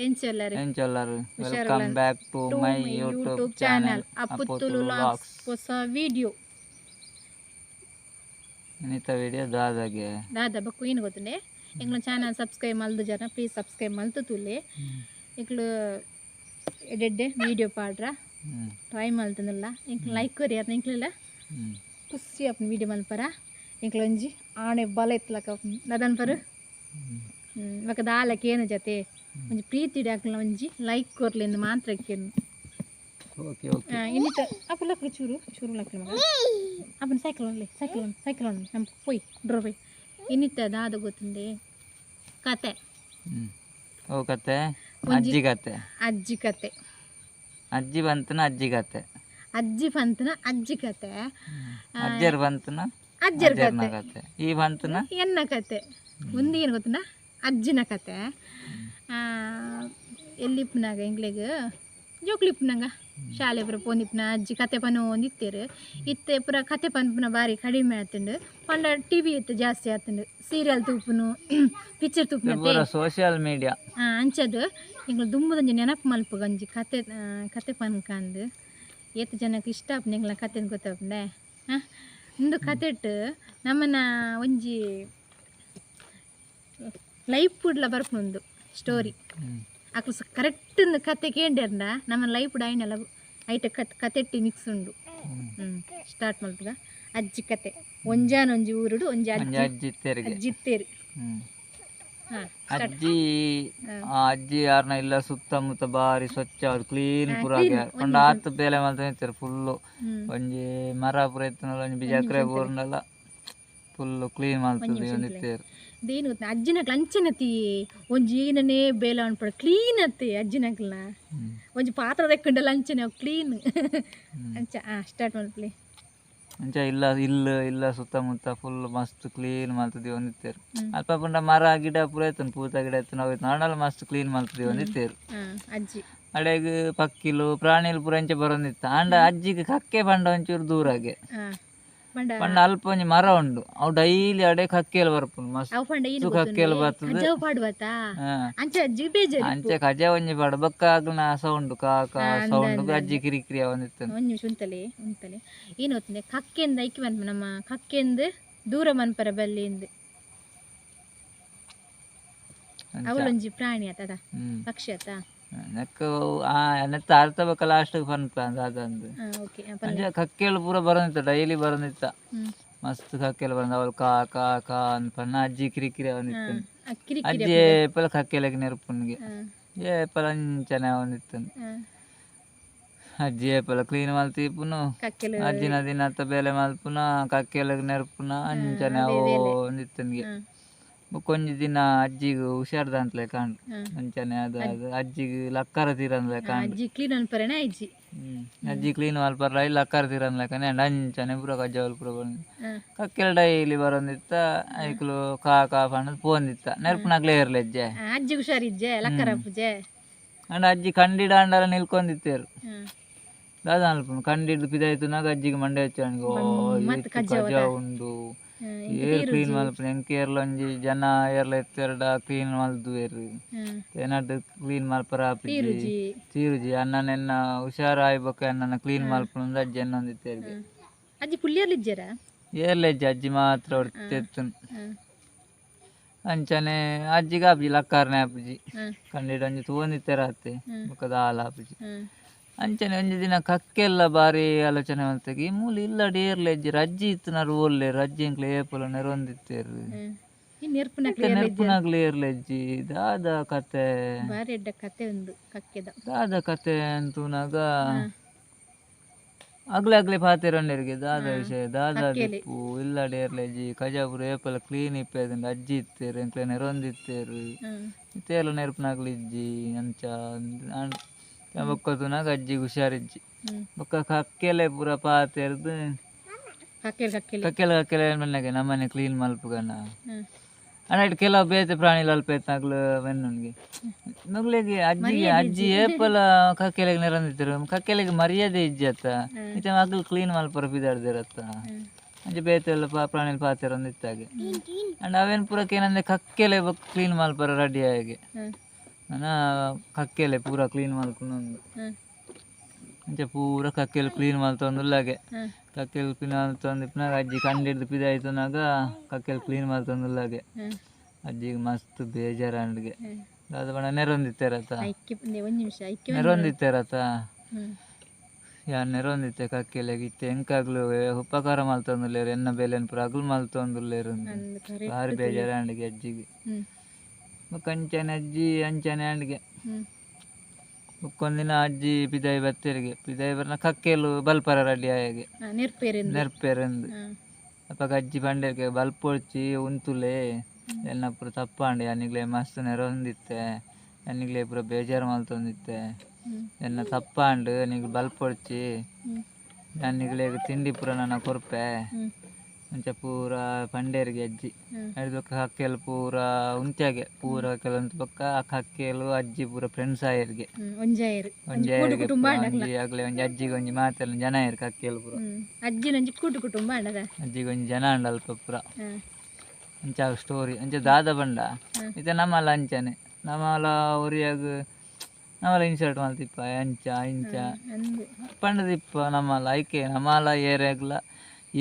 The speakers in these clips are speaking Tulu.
ಎಂಚೊಲ್ಲರು ಎಂಚೊಲ್ಲರು. Welcome back to my YouTube channel Appu Tulu vlogs. ಹೊಸ ವಿಡಿಯೋ. ಇನಿತ ವಿಡಿಯೋ ದಾದಾಗೆ? ದಾದ ಬಕ್ಕು ಏನು ಗೊತ್ತುಂಡೆ, ಎಂಗ್ಲ ಚಾನಲ್ ಸಬ್ಸ್ಕ್ರೈಬ್ ಮಲ್ದು ಜನ ಪ್ಲೀಸ್ ಸಬ್ಸ್ಕ್ರೈಬ್ ಮಲ್ತು ತೂಲೆ. ಎಂಕ್ಲು ಎಡ್ಡೆಡ್ಡೆ ವಿಡಿಯೋ ಪಾಡ್ರ ಟ್ರೈ ಮಲ್ತಂದಿಲ್ಲ. ಎಂಕ್ಲು ಲೈಕ್ ಕೊರಿಯರ್, ಎಂಕ್ಲೆಲ್ಲ ಖುಷಿ ಆಪುಂಡು ವಿಡಿಯೋ ಮಲ್ಪರ. ಎಂಕ್ಲು ಒಂಜಿ ಆಣೆ ಬಲ ಇತ್ತಲಕ ದಾದನ್ಪರು ಬೊಕ ದಾಲ ಕೇನು ಜತೆ ಒಂಜಿ ಪ್ರೀತಿ ಅಕ್ಲ ಒಂಜಿ ಲೈಕ್ ಕೊರ್ಲಿಂದು ಮಾತ್ರ ಕೇನು. Okay okay. ಇನ್ನಿತ ಅಪ್ಪ ಲಕ್ಳು ಚೂರು ಚೂರು ಲಕ್ಳು ಮಗ. ಅಪ್ಪನ cycle only, cycle one, cycle one ನಮ್ಮ ಪೋಯ್ ಡ್ರೋ ಪೋಯ್. ಇನ್ನಿತ ದಾದ ಗೊತ್ತುಂಡೆ ಕತೆ. ಓ ಕತೆ? ಅಜ್ಜಿ ಕತೆ. ಅಜ್ಜಿ ಕತೆ. ಅಜ್ಜಿ ಬಂತನ ಅಜ್ಜಿ ಕತೆ. ಅಜ್ಜಿ ಪಂತನ ಅಜ್ಜಿ ಕತೆ. ಅಜ್ಜರ್ ಬಂತನ ಅಜ್ಜರ ಅಜ್ಜರ್ನ ಕತೆ. ಕತೆ. ಈ ಬಂತನ ಎನ್ನ ಕತೆ. ಮುಂದೆ ಏನು ಗೊತ್ತುಂಡ, ಅಜ್ಜಿನ ಕತೆ. ಎಲ್ಲಿಪ್ಪನಾಗ ಎಂಗ್ಲೆಗ್ ಜೋಕ್ಲಿಪ್ಪನಾಗ ಶಾಲೆ ಪೂರ ಪೋಂದಿಪ್ಪನ ಅಜ್ಜಿ ಕತೆ ಪನೊಂದಿತ್ತೇರು. ಇತ್ತೆ ಪೂರ ಕತೆ ಪನ್ಪುನ ಬಾರಿ ಕಡಿಮೆ ಆತುಂಡು. ಪಂಡ ಟಿವಿ ಇತ್ತು ಜಾಸ್ತಿ ಆತುಂಡು, ಸೀರಿಯಲ್ ತೂಪುನು, ಪಿಕ್ಚರ್ ತೂಪುನ. ಪೂರ ಸೋಷಿಯಲ್ ಮೀಡಿಯಾ. ಅಂಚದು ಎಂಕ್ಲು ದುಂಬುದೊಂಜಿ ನೆನಪು ಮಲ್ಪುಗ ಒಂಜಿ ಕತೆ, ಕತೆ ಪನ್ಕಂದು. ಏತ್ ಜನಕ್ಕೆ ಇಷ್ಟ ಆಪುಂಡು ಎಂಕ್ಲ ಕತೆ ಗೊತ್ತಾಪುಂಡೆ. ಹಾಂ, ಉಂದು ಕತೆಟ್ ನಮ್ಮನ ಒಂಜಿ ಲೈಫ್ ಡ್ಲ ಬರ್ಪುಂಡು ಸ್ಟೋರಿ. ಅಕ್ಲು ಕರೆಕ್ಟ್ ಕತೆ ಕೇಂಡೆರ್ಂಡ ನಮ್ಮ ಲೈಫ್ ಐನಲ್ಲ ಐಟ ಕತ್ ಕತೆಟ್ಟಿ ಮಿಕ್ಸ್ ಉಂಡು. ಸ್ಟಾರ್ಟ್ ಮಲ್ಪುಗ ಅಜ್ಜಿ ಕತೆ. ಒಂಜಾನೊಂಜಿ ಊರುಡು ಒಂಜಿ ಒಂಜಿ ಅಜ್ಜಿ. ಅಜ್ಜಿ ಇತ್ತೆರ್ಗೆ. ಅಜ್ಜಿ ಇತ್ತೇರು. ಹಾಂ. ಅಜ್ಜಿ, ಆ ಅಜ್ಜಿ ಯಾರನ್ನ ಇಲ್ಲ ಸುತ್ತಮುತ್ತ ಬಾರಿ ಸ್ವಚ್ಛ ಕ್ಲೀನ್ ಪೂರ. ಪಂಡ ಆತ್ ಬೇಲೆ ಮಲ್ತ ಇತ್ತೆರ್ ಫುಲ್ಲು. ಒಂಜಿ ಮರ ಪೂರ ಇತ್ತುಂಡಲ, ಒಂಜಿ ಬಿಜಾಕ್ರೆ ಬೂರ್ಂಡಲ ಫುಲ್ ಕ್ಲೀನ್ ಮಲ್ತದೆ ಒಂದಿತ್ತೇರು. ದೇನು ಗೊತ್ತಾ, ಅಜ್ಜಿನಕ್ಲು ಅಂಚನತಿ ಒಂಜಿ ಏನನೇ ಬೇಲೆ ಅನ್ಪಡ ಕ್ಲೀನ್ ಅತ್ತೆ ಅಜ್ಜಿನಕ್ಲ್ನ. ಒಂಜಿ ಪಾತ್ರ ದೆಕ್ಕುಂಡಲ ಅಂಚನೆ ಅವು ಕ್ಲೀನ್ ಅಂಚ. ಹಾಂ, ಸ್ಟಾರ್ಟ್ ಮಲ್ಪಲಿ. ಅಂಚ ಇಲ್ಲ ಇಲ್ಲ ಇಲ್ಲ ಸುತ್ತಮುತ್ತ ಫುಲ್ ಮಸ್ತ್ ಕ್ಲೀನ್ ಮಲ್ತದೆ ಒಂದಿತ್ತೇರು. ಅಲ್ಪ ಪಂಡ ಮರ ಗಿಡ ಪೂರ ಇತ್ತುಂಡು, ಪೂತ ಗಿಡ ಇತ್ತು, ಅವು ಇತ್ತು. ಆಂಡಲ ಮಸ್ತ್ ಕ್ಲೀನ್ ಮಲ್ತದೆ ಒಂದಿತ್ತೇರು. ಹಾಂ, ಅಜ್ಜಿ. ಅಡೆಗ್ ಪಕ್ಕಿಲು ಪ್ರಾಣಿಲು ಪೂರ ಅಂಚ ಬರೊಂದಿತ್ತು. ಆಂಡ ಅಜ್ಜಿಗೆ ಕಕ್ಕೆ ಪಂಡ ಒಂಚೂರು ದೂರಾಗೆ. ಹಾಂ, ಪಂಡ ಪಂಡ ಅಲ್ಪ ಒಂಜಿ ಮರ ಉಂಡು, ಅವು ಡೈಲಿ ಅಡೆ ಕಕ್ಕೆಲು ಬರ್ಪುಂಡು ಮಸ್ತ್. ಅವು ಪಂಡ ಏನು? ಕಕ್ಕೆಲು ಬರ್ತದೆ. ಕಜಾವು ಪಾಡುವತಾ. ಅಂಚ ಅಜ್ಜಿಗೆ ಬೇಜಾರು. ಅಂಚೆ ಕಜ ಒಂಜಿ ಪಾಡ ಬೊಕ್ಕ ಆಗ್ಲಿನ ಸೌಂಡ್ ಕಾ ಕಾ ಸೌಂಡ್ ಅಜ್ಜಿ ಕಿರಿಕಿರಿ ಒಂದಿತ್ತು. ಒಂದು ನಿಮಿಷ ಉಂತಲೆ ಉಂತಲೆ. ಏನು ಗೊತ್ತಂದೆ, ಕಕ್ಕೆಂದ ಐಕಿ ಮನ್ಪ ನಮ್ಮ ಕಕ್ಕೆಂದು ದೂರ ಮನ್ಪರ ಬಲ್ಲಿಂದು. ಅವಳೊಂಜಿ ಪ್ರಾಣಿ ಆತದ, ಪಕ್ಷಿ ಆತ. ನೆಕ್ ಆ ನೆತ್ತ ಅರ್ಥ ಬೊಕ್ಕ ಲಾಸ್ಟ್ ಪನ್ಪ ಅದಂದು. ಓಕೆ. ಅಂಚ ಕಕ್ಕೆಲು ಪೂರ ಬರೊಂದಿತ್ತ, ಡೈಲಿ ಬರೊಂದಿತ್ತ. ಮಸ್ತ್ ಕಕ್ಕೆಲು ಬರಂದ ಅವಳು ಕಾ ಕಾ ಕಾ ಅನ್ಪನ್ನ ಅಜ್ಜಿ ಕಿರಿಕಿರಿ ಅವನಿತ್ತು. ಕಿರಿಕಿರಿ. ಅಜ್ಜಿ ಏಪಲ ಕಕ್ಕೆಲಗೆ ನೆರ್ಪುನ್ಗೆ. ಏಪಲ ಅಂಚನೆ ಅವನಿತ್ತು. ಅಜ್ಜಿ ಏಪಲ ಕ್ಲೀನ್ ಮಲ್ತಿಪ್ಪುನು. ಕಕ್ಕೆಲು. ಅಜ್ಜಿನ ದಿನತ್ತ ಬೇಲೆ ಮಲ್ಪುನ, ಕಕ್ಕೆಲಗ್ ನೆರ್ಪುನ, ಅಂಚನೆ ಅವು ಒಂದಿತ್ತನ್ಗೆ. ಬೊಕ್ಕ ಒಂಜಿ ದಿನ ಅಜ್ಜಿಗ್ ಹುಷಾರ್ದಂತ್ಲೆ ಕಾಂಡ್. ಅಂಚನೆ ಅದು ಅದು ಅಜ್ಜಿಗ್ ಲಕ್ಕರ ತೀರಂದ್ಲೆ ಕಾಂಡ್. ಅಜ್ಜಿ ಕ್ಲೀನ್ ಅನ್ಪರೇನೆ ಅಜ್ಜಿ. ಅಜ್ಜಿ ಕ್ಲೀನ್ ಮಲ್ಪರ ಲಕ್ಕರ ತೀರಂದ್ಲೆಕನೆ. ಅಂಚನೆ ಪೂರ ಕಜ್ಜಾವಲ್ ಪೂರ ಬಂದು ಕಕ್ಕೆಲ ಡೈಲಿ ಬರೊಂದಿತ್ತ. ಐಕ್ಲು ಕಾ ಕಾ ಪಂಡದ್ ಪೋಂದಿತ್ತ, ನೆರ್ಪುನಕ್ಲೆ ಏರ್ಲೆ ಅಜ್ಜೆ. ಅಜ್ಜಿ ಹುಷಾರಿಜ್ಜೆ, ಲಕ್ಕರ ಪೂಜೆ. ಅಂಡ ಅಜ್ಜಿ ಕಂಡಿಡ ಅಂಡಲ ನಿಲ್ಕೊಂಡಿತ್ತೇರು. ದಾದ ಅನ್ಪುಂಡು, ಕಂಡಿಡ್ದು ಪಿದಾಯ್ತುನಾಗ ಅಜ್ಜಿಗೆ ಮಂಡೆ ಹಚ್ಚ, ಮತ್ತ್ ಕಜ ಉಂಡು, ಏರ್ ಕ್ಲೀನ್ ಮಲ್ಪುನ, ಎಂಕ್ ಏರ್ಲ ಒಂಜಿ ಜನ ಏರ್ಲ ಎತ್ತೆರಡ ಕ್ಲೀನ್ ಮಲ್ದುವೆರ್, ಏನಾದ್ರು ಕ್ಲೀನ್ ಮಲ್ಪರ ಆಪುಜಿ. ರುಜಿ. ತೀರುಜಿ, ಅಣ್ಣನ ಎನ್ನ ಹುಷಾರಾಯ್ ಬೊಕ್ಕ ಅಣ್ಣನ ಕ್ಲೀನ್ ಮಲ್ಪುನ ಅಜ್ಜಿ ಎನ್ನೊಂದಿತ್ತೇರ್ಗೆ. ಅಜ್ಜಿ ಪುಲ್ಲಿಯರ್ಲಿಜ್ಜರ? ಏರ್ಲ ಅಜ್ಜಿ, ಅಜ್ಜಿ ಮಾತ್ರ ಹೊಡ್ತೆತ್ತುನ್. ಅಂಚನೆ ಅಜ್ಜಿಗೆ ಆಪುಜಿ, ಲಕ್ಕಾರನೆ ಆಪುಜಿ. ಕಂಡಿಡ್ ಒಂಜಿ ತೂವೊಂದಿತ್ತೆರ ಅತ್ತೆ, ಬೊಕ್ಕ ದಾಲ ಆಪುಜಿ. ಅಂಚನೆ ಒಂಜಿ ದಿನ ಕಕ್ಕೆಲ್ಲ ಬಾರಿ ಆಲೋಚನೆ ಮಲ್ತೆಗೆ, ಈ ಮೂಲು ಇಲ್ಲಡ್ ಏರ್ಲ ಇಜ್ಜೆರ್, ಅಜ್ಜಿ ಇತ್ತಿನಾರ್ ಓಲ್ಲೆರ್, ಅಜ್ಜಿ ಎಂಕ್ಲೆ ಏಪಲ ನೆರೊಂದಿತ್ತೆರ್. ಈ ನೆರ್ಪುನಕ್ಲೆ? ನೆರ್ಪುನಾಗ್ಲು ಏರ್ಲ ಇಜ್ಜಿ, ದಾದ ಕತೆ? ಬಾರಿ ಎಡ್ಡ ಕತೆ ಉಂದು ಕಕ್ಕೆದ. ದಾದ ಕತೆ ಅಂತೂನಾಗ ಅಗ್ಲೆ ಅಗ್ಲೆ ಪಾತೆರೊಂಡೆರ್ಗೆ, ದಾದ ವಿಷಯ, ದಾದ ದಿಪ್ಪು, ಇಲ್ಲಡ್ ಏರ್ಲ ಇಜ್ಜಿ, ಕಜಾಪುರ ಏಪಲ ಕ್ಲೀನ್ ಇಪ್ಪೆದುಂಡು, ಅಜ್ಜಿ ಇತ್ತೆರ್ ಎಂಕ್ಲೆ ನೆರೊಂದಿತ್ತೆರ್, ಇತ್ತೇರ್ಲ ನೆರ್ಪುನಾಗ್ಲು ಇಜ್ಜಿ ಅಂಚ. ಬೊಕ್ಕ ತೂನಾಗ ಅಜ್ಜಿಗ್ ಹುಷಾರಿಜ್ಜಿ. ಬೊಕ್ಕ ಕಕ್ಕೆಲೆ ಪೂರ ಪಾತೆರ್ದು ಕಕ್ಕೆಲ್ ಕಕ್ಕೆಲ್. ಕಕ್ಕೆಲ ಕಕ್ಕೆಲೆ ಮನ್ನಗೆ ನಮ್ಮನೆ ಕ್ಲೀನ್ ಮಲ್ಪುಗನ. ಅಂಡ ಇಟ್ ಕೆಲವು ಬೇತೆ ಪ್ರಾಣಿಲು ಅಲ್ಪ ಇತ್ತ್ನಕ್ಲು ಮೆನ್ನುನ್ಗೆ ಮಗ್ಳಿಗೆ ಅಜ್ಜಿಗೆ, ಅಜ್ಜಿ ಏಪಲ ಕಕ್ಕೆಲೆಗ್ ನೆರೊಂದಿತ್ತೆರ್, ಕಕ್ಕೆಲೆಗ್ ಮರ್ಯಾದೆ ಇಜ್ಜಿ ಅತ್ತ, ಇತ್ತೆ ಮಗ್ಲು ಕ್ಲೀನ್ ಮಲ್ಪರ ಪಿದಾಡ್ದೆರತ್ತ, ಅಂಚ ಬೇತೆ ಎಲ್ಲ ಪ್ರಾಣಿಲು ಪಾತೆರೊಂದಿತ್ತಾಗೆ. ಅಂಡ ಅವೇನ್ ಪೂರಕ್ಕೆ ಏನಂದ್ರೆ ಕಕ್ಕೆಲೆ ಬೊಕ್ಕ ಕ್ಲೀನ್ ಮಲ್ಪರ ರೆಡಿ ಆಗೆ. ನನ ಕಕ್ಕೆಲೆ ಪೂರ ಕ್ಲೀನ್ ಮಲ್ಪುನೊಂದು ಅಂಚ ಪೂರ ಕಕ್ಕೆಲು ಕ್ಲೀನ್ ಮಲ್ತೊಂದುಲ್ಲಾಗೆ ಕಕ್ಕೆಲು ಕ್ಲೀನ್ ಮಲ್ತೊಂದಿಪ್ಪುನಾಗ ಅಜ್ಜಿ ಕಂಡಿಡ್ದು ಪಿದಾಯ್ತುನಾಗ ಕಕ್ಕೆಲು ಕ್ಲೀನ್ ಮಲ್ತೊಂದುಲ್ಲಾಗೆ ಅಜ್ಜಿಗೆ ಮಸ್ತ್ ಬೇಜಾರಾಂಡ್ಗೆ ದಾದ ಪಂಡ ನೆರೊಂದಿತ್ತೆರತ ನೆರೊಂದಿತ್ತೆರತ ಯಾನ್ ನೆರೊಂದಿತ್ತೆ ಕಕ್ಕೆಲೆಗ್ ಇತ್ತೆ ಎಂಕಾಗ್ಲು ಉಪಕಾರ ಮಲ್ತೊಂದುಲ್ಲೆರ್ ಎನ್ನ ಬೇಲೆನ್ ಪೂರ ಅಗ್ಲು ಮಲ್ತೊಂದುಲ್ಲೆರ್ ಬಾರಿ ಬೇಜಾರಾಂಡ್ಗೆ ಅಜ್ಜಿಗೆ ಬೊಕ್ಕ ಅಂಚನೆ ಅಜ್ಜಿ ಅಂಚನೆ ಆಂಡ್ಗೆ ಬೊಕ್ಕೊಂದಿನ ಅಜ್ಜಿ ಪಿದಾಯಿ ಬತ್ತೆರಿಗೆ ಪಿದಾಯಿ ಬರ್ನ ಕಕ್ಕೆಲು ಬಲ್ಪರ ರೆಡಿ ಆಯಗೆ ನೆರ್ಪೆರೆಂದು ಅಪಗ ಅಜ್ಜಿ ಪಂಡೆರ್ಗೆ ಬಲ್ಪೊಡ್ಚಿ ಉಂತುಲೆ ಎನ್ನ ಪೂರ ತಪ್ಪಾಂಡೆ ಯಾನಿಗ್ಲೆ ಮಸ್ತ್ ನೆರೊಂದಿತ್ತೆ ಯಾನಿಗ್ಲೆ ಪೂರ ಬೇಜಾರು ಮಲ್ತೊಂದಿತ್ತೆ ಎನ್ನ ತಪ್ಪಾಂಡ್ ನಿಗ್ಲು ಬಲ್ಪೊಡ್ಚಿ ಯಾನಿಗ್ಲೆಗ್ ತಿಂಡಿ ಪೂರ ನನ ಕೊರ್ಪೆ ಅಂಚ ಪೂರ ಪಂಡೇರಿಗೆ ಅಜ್ಜಿ ಬೊಕ್ಕ ಕಕ್ಕೆಲು ಪೂರ ಉಂತ್ಯಾಗೆ ಪೂರ ಕಕ್ಕೆಲು ಉಂತು ಬೊಕ್ಕ ಆ ಕಕ್ಕೆಲು ಅಜ್ಜಿ ಪೂರ ಫ್ರೆಂಡ್ಸ್ ಆಯೆರ್ಗೆ ಒಂಜಾಯೆರ್ಗೆ ಒಂಜಿ ಅಗ್ಲೆ ಒಂಜಿ ಅಜ್ಜಿಗೆ ಒಂಜಿ ಮಾತೆಲ್ಲ ಜನ ಆಯೆರ್ ಕಕ್ಕೆಲು ಪೂರ ಅಜ್ಜಿನೊಂಜಿ ಕೂಟು ಕುಟುಂಬ ಆಂಡದ ಅಜ್ಜಿಗೆ ಒಂಜಿ ಜನ ಆಂಡ ಅಲ್ಪ ಪೂರ ಅಂಚ ಸ್ಟೋರಿ ಅಂಚ ದಾದ ಪಂಡ ಇತ್ತೆ ನಮ್ಮಲ ಅಂಚನೆ ನಮ್ಮಲ ಒರಿಯಾಗ್ ನಮ್ಮಲ ಇನ್ಸಲ್ಟ್ ಮಲ್ತಿಪ್ಪ ಅಂಚ ಇಂಚ ಪಂಡದಿಪ್ಪ ನಮ್ಮಲ ಐಕೆ ನಮ್ಮಲ ಏರೆಗ್ಲ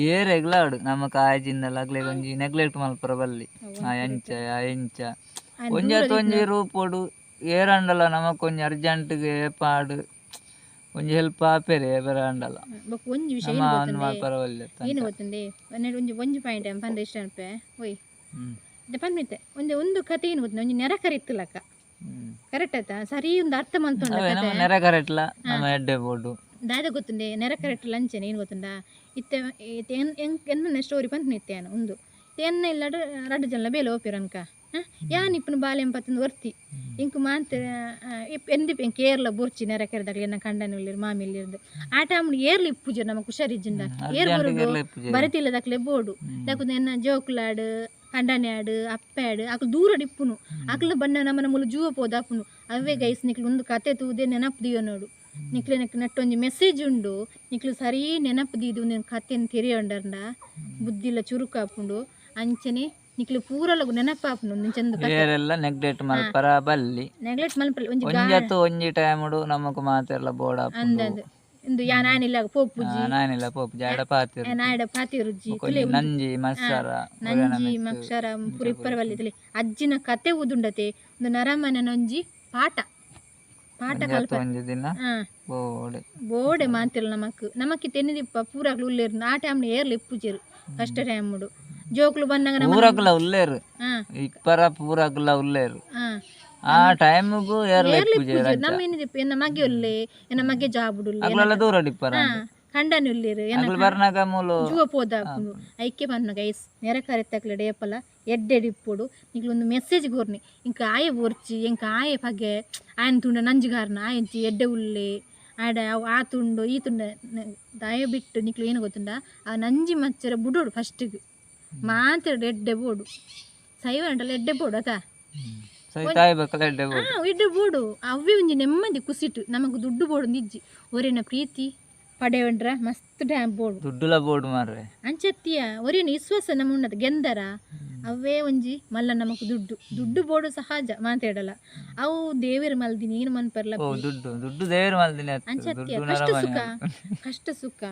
ಏರೆಗ್ಲ ಆಡು ನಮ್ಮ ಕಾಜಿಂದಲ ಅಗ್ಲೆಗ್ ಒಂಜಿ ನೆಗ್ಲೆಕ್ಟ್ ಮಲ್ಪರ ಬಲ್ಲಿ ಆ ಅಂಚ ಆ ಇಂಚ ಒಂಜಿ ಅತ್ ಒಂಜಿ ರೂಪೊಡು ಏರಂಡಲ ನಮಕ್ ಒಂಜಿ ಅರ್ಜೆಂಟ್ಗೆ ಪಾಡು ಒಂಜಿ ಹೆಲ್ಪ್ ಆಪೆರೆ ಏಪೆರ ಆಂಡಲ ಬೊಕ್ಕ ಒಂಜಿ ವಿಷಯ ನಮ್ಮ ಅಂದ್ ಮಲ್ಪರ ಬಲ್ಲಿ ಏನು ಗೊತ್ತುಂಡೆ ಒಂಜಿ ಒಂಜಿ ಪಾಯಿಂಟ್ ಪಂಡ ಇಷ್ಟ ಅನ್ಪೆ ಒಯ್ ಪನ್ಮಿತ್ತೆ ಒಂಜಿ ಒಂದು ಕತೆ ಏನು ಗೊತ್ತುಂಡೆ ಒಂಜಿ ನೆರಕರಿ ಇತ್ತಲಕ್ಕ ಕರೆಕ್ಟ್ ಆಯ್ತಾ ಸರಿ ಒಂದು ಅರ್ಥ ಮಲ್ತೊಂಡ ನಮ್ಮ ನೆರೆ ಕರೆಟ್ಲ ನಮ್ಮ ಎಡ್ಡೆ ಬೋಡು ದಾದ ಗೊತ್ತುಂಡೆ ನೆರ ಕರೆಕ್ಟ್ ಲಂಚನೆ ಏನು ಗೊತ್ತುಂಡ ಇತ್ತೆ ಎನ್ನ ಸ್ಟೋರಿ ಪಂತ ನಿತ್ಯಾನ ಉಂದು ಎನ್ನ ಇಲ್ಲಡ ರಡ್ಡು ಜನ ಬೇಲೆ ಓಪಿರನ್ಕ ಯಾನ್ ಇಪ್ಪನ ಬಾಲ್ಯಂ ಪತ್ತಂದು ಒರ್ತಿ ಇಂಕು ಮಾಂತ ಎಂದಿಪ್ಪ ಎಂಕ್ ಏರ್ಲ ಬೊರ್ಚಿ ನೆರ ಕೆರೆದಾಗ ಎನ್ನ ಕಂಡನ ಉಲ್ಲೇರು ಮಾಮಿ ಇಲ್ಲಿರ್ದು ಆ ಟೈಮ್ ಏರ್ಲ ಇಪ್ಪುಜ ನಮ್ಮ ಹುಷಾರಿಜ್ಜಿಂದ ಏರ್ ಬರುಡು ಬರತಿಲ್ಲದಕ್ಲೆ ಬೋಡು ದಾಕುಂದು ಎನ್ನ ಜೋಕುಲಾಡು ಕಂಡನೆ ಆಡು ಅಪ್ಪೆ ಆಡು ಅಕ್ಲು ದೂರ ಇಪ್ಪುನು ಅಕ್ಲು ಬಣ್ಣ ನಮ್ಮನ ಮೂಲು ಜೂವ ಪೋದಾಪುನು ಅವೇ ಗೈಸ್ ನಿಕ್ಲು ಒಂದು ಕತೆ ತೂದೆ ನೆನಪು ದಿಯೋ ನೋಡು ನಿಕ್ಲು ನೆಕ್ ನೆಟ್ಟೊಂಜಿ ಮೆಸೇಜ್ ಉಂಡು ನಿಕ್ಲು ಸರಿ ನೆನಪು ದೀದು ಒಂದೊಂದು ಕತೆನ್ ತೆರಿಯೊಂಡರ್ಂಡ ಬುದ್ಧಿಲ ಚುರುಕಾಪುಂಡು ಅಂಚನೆ ನಿಕ್ಲು ಪೂರಲಗು ನೆನಪಾಪುಂಡು ಒಂಜಿ ಚಂದ ಕತೆ ಏರೆಲ್ಲ ನೆಗ್ಲೆಕ್ಟ್ ಮಲ್ಪರ ಬಲ್ಲಿ ನೆಗ್ಲೆಕ್ಟ್ ಮಲ್ಪಲ್ಲ ಒಂಜಿ ಒಂಜತ್ತು ಒಂಜಿ ಟೈಮುಡು ನಮಕ್ ಮಾತೆರ್ಲ ಬೋಡ ಅಂದಂದು ಇಂದು ಯಾನ್ ಆನಿಲ್ಲ ಪೋಪುಜಿ ನಾನಿಲ್ಲ ಪೋಪು ಜಾಡ ಪಾತಿರ್ ನಾಯಡ ಪಾತಿರುಜ್ಜಿ ಒಂಜಿ ನಂಜಿ ಮತ್ಸರ ನಂಜಿ ಮಕ್ಷರ ಪೂರ ಇಪ್ಪರ ಬಲ್ಲಿ ಅಜ್ಜಿನ ಕತೆ ಊದುಂಡತೆ ಒಂದು ನರಮನನೊಂಜಿ ಪಾಠ ಪಾಠ ಕಲ್ಪ ಒಂಜಿ ದಿನ ಬೋಡೆ ಬೋಡೆ ಮಾತಿಲ್ಲ ನಮಕ್ ನಮಕ್ ತೆನ್ನಿದಿಪ್ಪ ಪೂರಾಗ್ಲು ಉಲ್ಲೇರು ಆ ಟೈಮ್ ಏರ್ಲು ಇಪ್ಪುಜೆರು ಕಷ್ಟ ಟೈಮ್ ಜೋಕ್ಲು ಬಂದಾಗ ನಮ್ಮ ಪೂರಕ್ಲ ಉಲ್ಲೇರು ಇಪ್ಪರ ಪೂರಕ್ಲ ಉಲ್ಲೇರು ಆ ಟೈಮ್ಗೂ ಏರ್ಲ ಇಪ್ಪುಜೆರು ನಮ್ಮ ಏನಿದಿಪ್ಪ ಎನ್ನ ಮಗೆ ಉಲ್ಲೆ ಎನ್ನ ಮಗೆ ಜಾಬುಡುಲ್ಲೆ ಅಗ್ಲೆಲ್ಲ ದೂರ ಇಪ್ಪರ ಕಂಡನ ಉಲ್ಲೇರು ಎನ್ನ ಅಗ್ಲು ಬರ್ನಾಗ ಮೂಲು ಜೂವ ಪೋದಾಪುಂಡು ಐಕೆ ಪನ್ನ ಗೈಸ್ ನೆರೆ ಕರೆತಕ್ಲೆ ಡೇಪಲ ಎಡ್ಡೆಡ್ ಇಪ್ಪೊಡು ನಿಕ್ಲು ಒಂದು ಮೆಸೇಜ್ ಕೊರ್ನಿ ಇಂಕ ಆಯೆ ಬೊರ್ಚಿ ಎಂಕ ಆಯೆ ಪಗೆ ಆಯನ್ ತುಂಡ ನಂಜುಗಾರನ ಆಯಂಚಿ ಎಡ್ಡೆ ಉಲ್ಲೆ ಆಡ ಅವು ಆ ತುಂಡು ಈ ತುಂಡ ದಯವಿಟ್ಟು ನಿಕ್ಲು ಏನು ಗೊತ್ತುಂಡ ಆ ನಂಜಿ ಮಚ್ಚರ ಬುಡೋಡು ಫಸ್ಟಿಗೆ ಮಾತ್ರ ಎಡ್ಡೆ ಬೋಡು ಸೈವ ಅಂಟಲ್ಲ ಎಡ್ಡೆ ಬೋಡು ಆತಾ ಸೈತಾಯಿ ಬೇಕಲ್ಲ ಎಡ್ಡೆ ಬೋಡು ಎಡ್ಡೆ ಬೋಡು ಅವೇ ಒಂಜಿ ನೆಮ್ಮದಿ ಕುಸಿಟು ನಮಗ್ ದುಡ್ಡು ಬೋಡು ನಿಜ್ಜಿ ಒರಿನ ಪ್ರೀತಿ ಪಡೆಯೊಂಡ್ರ ಮಸ್ತ್ ಡ್ಯಾಮ್ ಬೋಡು ದುಡ್ಡುಲ ಬೋಡು ಮಾರ್ರೆ ಅಂಚತ್ತಿಯ ಒರಿನ ವಿಶ್ವಾಸ ನಮ್ಮ ಉನ್ನತ ಗೆಂದರ ಅವೇ ಒಂಜಿ ಮಲ್ಲ ನಮಕ್ ದುಡ್ಡು ದುಡ್ಡು ಬೋಡು ಸಹಜ ಮಾತಾಡಲ್ಲ ಅವು ದೇವೇರು ಮಲ್ದಿನಿ ಏನು ಮನ್ಪರ್ಲ ಓ ದುಡ್ಡು ದುಡ್ಡು ದೇವರು ಮಲ್ದಿನಿ ಅತ್ತು ಅಂಚತ್ತಿಯ ದುಡ್ಡು ಕಷ್ಟ ನರಮನೆ ಸುಖ ಕಷ್ಟ ಸುಖ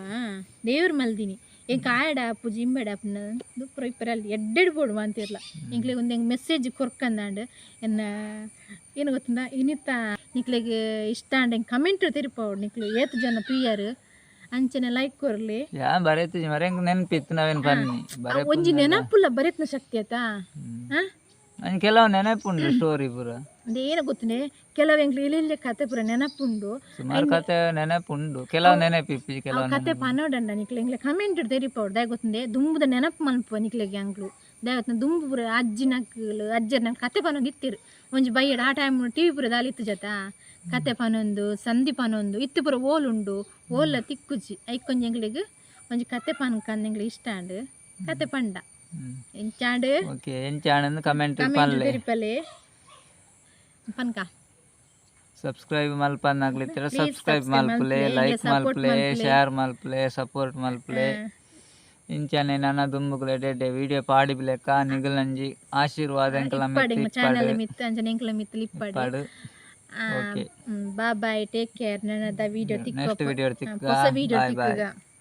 ದೇವ್ರ ಮಲ್ದಿನಿ ಎಂಕ್ ಆಯಡ ಪೂಜಿ ಇಂಬೆಡ ಅಪ್ಪನ ದುಪ್ಪುರ ಇಪ್ಪರಲ್ಲಿ ಎಡ್ಡೆಡ್ ಬೋಡು ಮಾಂತಿರ್ಲ ಎಂಕ್ಲೆ ಒಂದು ಎಂಕ್ ಮೆಸೇಜ್ ಕೊರ್ಕಂದಾಂಡ್ ಎನ್ನ ಏನು ಗೊತ್ತುಂಡ ಇನಿತ ನಿಕ್ಲೆಗ್ ಇಷ್ಟ ಅಂಡ್ ಎಂಕ್ ಕಮೆಂಟ್ ತೆರಿಪಾವಡು ನಿಕ್ಲು ಏತ್ ಜನ ತೂಯರ್ ಅಂಚನೆ ಲೈಕ್ ಕೊರ್ಲಿ ಯಾ ಬರೆತಿಜಿ ಮರೆ ಎಂಕ್ ನೆನ್ಪಿತ್ತು ನಾವೇನು ಬನ್ನಿ ಬರೆ ಒಂಜಿ ನೆನಪುಲ್ಲ ಬರೆತ್ನ ಶಕ್ತಿ ಆತಾ ಅಂಚ ಕೆಲವು ನೆನಪುಂಡು ಸ್ಟೋರಿ ಪೂರ ಏನು ಗೊತ್ತುಂಡೆ ಕೆಲವು ಎಂಕ್ಲು ಇಲ್ಲೆ ಕತೆ ಪೂರ ನೆನಪುಂಡು ಸುಮಾರು ಕತೆ ನೆನಪುಂಡು ಕೆಲವು ನೆನಪಿಪ್ಪಿ ಕೆಲವು ಕತೆ ಪನೋಡಂಡ ನಿಕ್ಲೆ ಎಂಕ್ಲೆ ಕಮೆಂಟ್ ತೆರಿಪಾವಡು ದಾಯ ಗೊತ್ತುಂಡೆ ದುಂಬುದ ನೆನಪು ಮನ್ಪುವ ನಿಕ್ಲೆಗೆ ಅಂಕ್ಲು ದಾಯ ಗೊತ್ತುಂಡೆ ದುಂಬು ಪೂರ ಅಜ್ಜಿನಕ್ಲು ಅಜ್ಜರ್ನ ಕತೆ ಪನೊಂದು ಇತ್ತಿರು ಒಂಜಿ ಬೈಯಡ್ ಆ ಟೈಮ್ ಟಿವಿ ಪೂರ ದಾಲ ಇತ್ತು ಜತ ಕತೆ ಪನೊಂದು ಸಂಧಿ ಪನೊಂದು ಇತ್ತು ಪೂರ ಓಲುಂಡು ಓಲ ತಿಕ್ಕುಜಿ ಐಕೊಂಜಿ ಎಂಕ್ಲೆಗ್ ಒಂಜಿ ಕತೆ ಪನ್ಕಂದ್ ಎಂಕ್ಲೆ ಇಷ್ಟ ಆಂಡ್ ಕತೆ ಪಂಡ ಎಂಚಾಂಡ್ ಓಕೆ ಎಂಚಾಣಂದು ಕಮೆಂಟ್ ಕಮೆಂಟ್ ಪನ್ಲೆ ತೆರಿಪಲೆ ಪನ್ಕ ಸಬ್ಸ್ಕ್ರೈಬ್ ಮಲ್ಪನ್ನಾಗ್ಲಿತ್ತರ Please subscribe subscribe ಮಲ್ಪುಲೆ ಮಲ್ಪುಲೆ, ಲೈಕ್ support ಮಲ್ಪುಲೆ ಮಲ್ಪುಲೆ. ಶೇರ್ ಮಲ್ಪುಲೆ ಸಪೋರ್ಟ್ ಮಲ್ಪುಲೆ. ಇಂಚನೆ ನನ ದುಂಬುಗುಲ ಎಡ್ಡೆ ಎಡ್ಡೆ ವಿಡಿಯೋ ಪಾಡಿ ಲೆಕ್ಕ ನಿಗಲಂಜಿ ಆಶೀರ್ವಾದ ಎಂಕಲ ಇಪ್ಪಡ್ ಮಿತ್ತ್ ಎಂಕ್ಲ ಇಪ್ಪಡ್. ಚಾನಲ್ ಮಿತ್ತ್ ಅಂಚನೆ ಎಂಕ್ಲ ಮಿತ್ತ್ ಇಪ್ಪಡ್. ಇಪ್ಪಡ್. ಓಕೆ. ಬಾ ಬಾಯ್, ಟೇಕ್ ಕೇರ್. ನನದ ವಿಡಿಯೋ ತಿಕ್ಕ ನೆಕ್ಸ್ಟ್ ವಿಡಿಯೋ ತಿಕ್ಕ. ಹೊಸ ವಿಡಿಯೋ ಬಾಯ್ ಬಾಯ್. ತಿಕ್ಕುಗ.